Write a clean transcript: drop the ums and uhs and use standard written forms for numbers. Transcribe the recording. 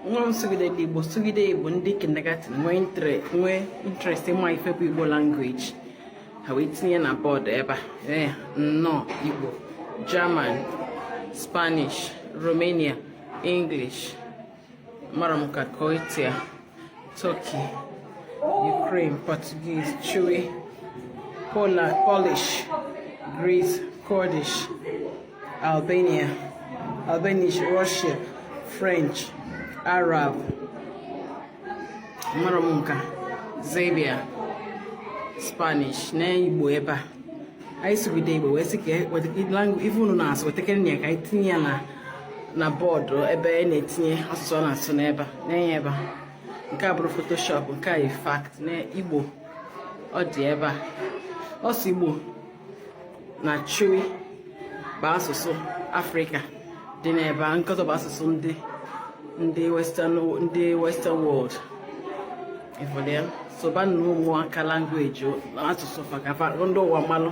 Nwa m sụgide Igbo, sụgide Igbo, ndị kindergarten nwee interest ịma ife bụ Igbo language. Ha wee tinye na board ebe a. Ee, nnọọ Igbo, German, Spanish, Romania, English, mara m ka Croatia, Turkey, Ukraine, Portuguese, Chewy, Poland, Polish, Greece, Kurdish, Albania, Albanish, Russia, French, Arab, mara m nka Zambia, Spanish na Igbo ebe a. Anyị sụgide Igbo wee sị ka ife unu na-asụ, wetakere ya ka anyị tinye ya na board ebe a na-etinye asụsụ a na-asụ n'ebe a na-enye ebe a. Nke a bụrụ Photoshop, nke a fact na Igbo ọ dị ebe a. Ọ sị Igbo na Chui bụ asụsụ Afrịka dị n'ebe a. Nke ọzọ bụ asụsụ ndị western world. Ịfụrụ ya? Soba na ụmụaka language, asụsụ fa, ka ndị ụwa malụ.